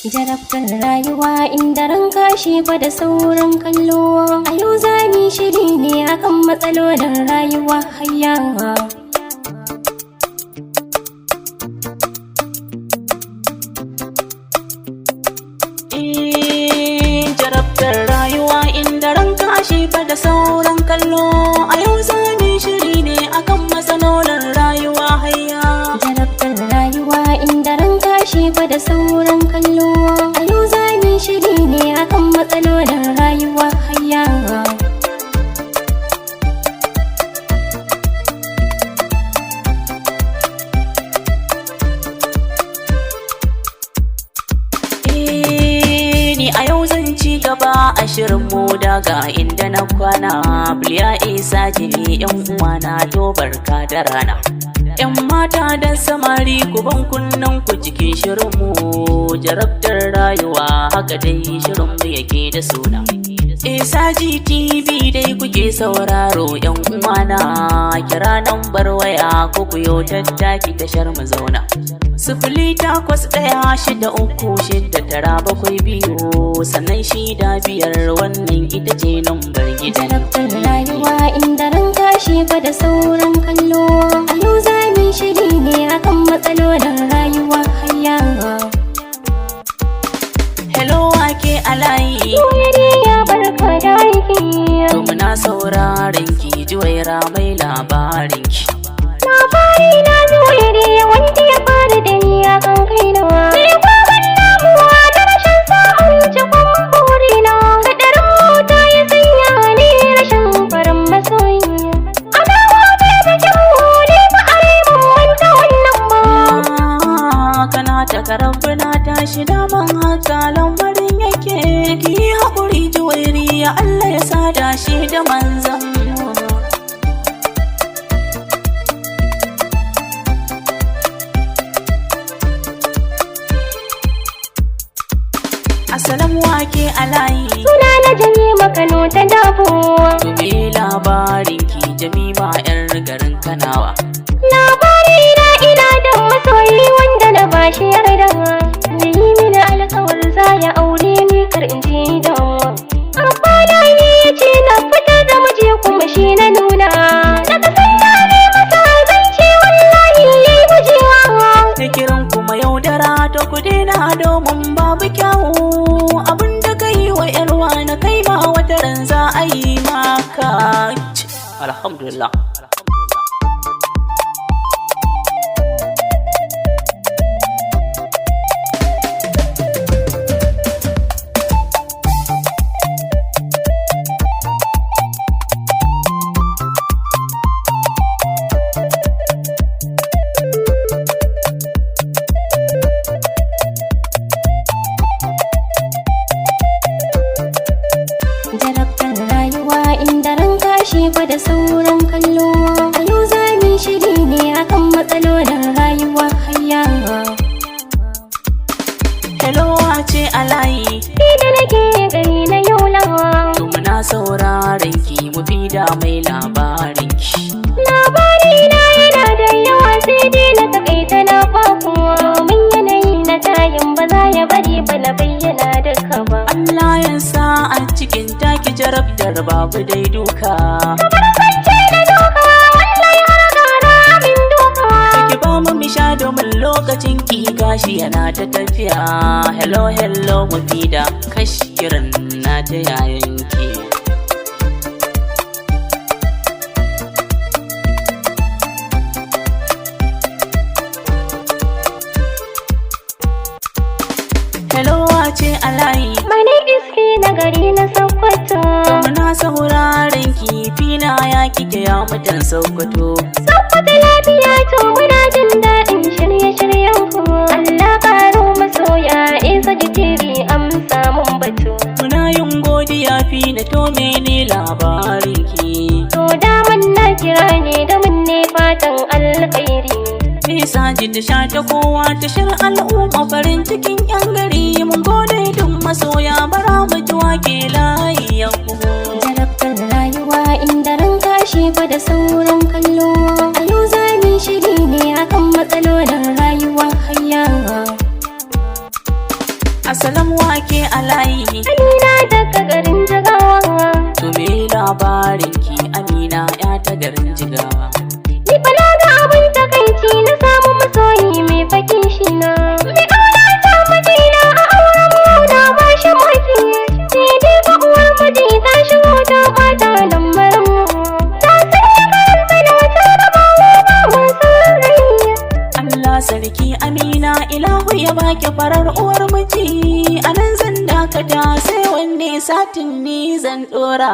Jarabtar rayuwa inda ranka shi fa da sauran kallo. A yau za mu shiri ne akan matsalolin rayuwa hayya. Jarabtar rayuwa inda ranka shi fa da sauran kallo. A yau za mu shiri ne akan matsalolin rayuwa hayya. Jarabtar rayuwa inda ranka shi fa da sauran kallo. A yau za mu shiri ne akan matsalolin rayuwa hayya. Ni a yau zan ci gaba a shirin mu daga inda na kwana. Biliya Isa jini yan uwana, to barka da rana. Yan mata da samari, ku ban kunnen ku cikin shirin mu jarabtar rayuwa, haka dai shirin mu yake da suna. Isa GTV dai kuke sauraro, yan uwana, kira nambar waya ko ku yo tattaki tashar mu zauna. 08163697265, wannan ita ce nambar gidan. Jarabtar rayuwa inda ranka shi fa da sauran kallo. A yau za mu shiri ne akan matsalolin rayuwa hayya. Hello, wake a layi? Ya barka da aiki. To muna sauraron ki, Juwaira mai labarin ki. Labari na zuwaire wanda ya fara da ni a kan kaina. Sai kwaban damuwa da rashin samun cikon burina. Kadarin mota ya sanya ni rashin farin masoyi. Adawa bai da kyau ne ba a rai ban manta wannan ba. Ah, kana ta karambuna tashi, daman haka lamarin yake. Ki yi haƙuri Juwairiya, Allah ya sada shi da manzan mu. Asalam, wake a layi? Suna na Jamima Kano ta dabo. To me labarin ki, Jamima yar garin Kanawa? Labari na, ina da masoyi wanda na bashi yarda. Da yi mini alkawar za ya aure ni kar in ji damuwa. Abba na ne ya ce na fita da miji kuma shi na nuna. Daga sanda ne masa zance, wallahi ya yi gujewa. Da kiran kuma yaudara, to ku daina domin babu kyawu. Abinda ka yi wa yarwa na kai ma wata ran za a yi maka. Alhamdulillah. Jarabtar rayuwa inda ranka shi fa da sauran kallo. A yau za mu shiri ne akan matsalolin rayuwa hayya. Hello, ce a layi? Ni da nake gari na yau lawa. To muna sauraron ki, mu fi da mai labarin ki. Labari na yana da yawa, sai dai na takaita na baku domin yanayi na tayin ba za ya bari ba na bayyana duka ba. Allah ya sa a cikin taki jarabtar babu dai duka. Kamar kwance na doka, wallahi har gara min doka. Ki ba mu misha domin lokacin ki gashi yana ta tafiya. Hello, hello, mufida, kash, kiran na ta yayanki. Hello, ce a layi? My name is Fina, gari na Sokoto. Muna sauraron ki Fina, ya kike ya mutan Sokoto? Sokoto lafiya, to muna jin daɗin shirye-shiryen ku. Allah karo masoya, Isa jitiri amsa mun batu. Muna yin godiya Fina, to mene labarin ki? To daman na kira ne da mun ne fatan alkhairi. Nisa ji ta sha ta kowa, tashar al'umma, farin cikin yan gari. Mun gode duk masoya, bara mu ji wake layi yan kuma. Jarabtar rayuwa inda ranka shi fa da sauran kallo. A yau za mu shiri ne akan matsalolin rayuwa hayya. Asalam, wake a layi? Amina daga garin Jigawa. To, me labarin ki, Amina ya ta garin Jigawa? Ni fa na ga abin takaici, na samu masoyi mai fakin shi na. Mai ƙauna ta mijina a auren mu na ba shi maki. Sai dai fa uwar miji ta shigo ta ɓata lamarin mu. Ta sanya kayan tsana ta raba mu ba mu san rai. Allah sarki Amina, ilahu ya baki farar uwar miji. Anan zan dakata, sai wanne satin ni zan dora.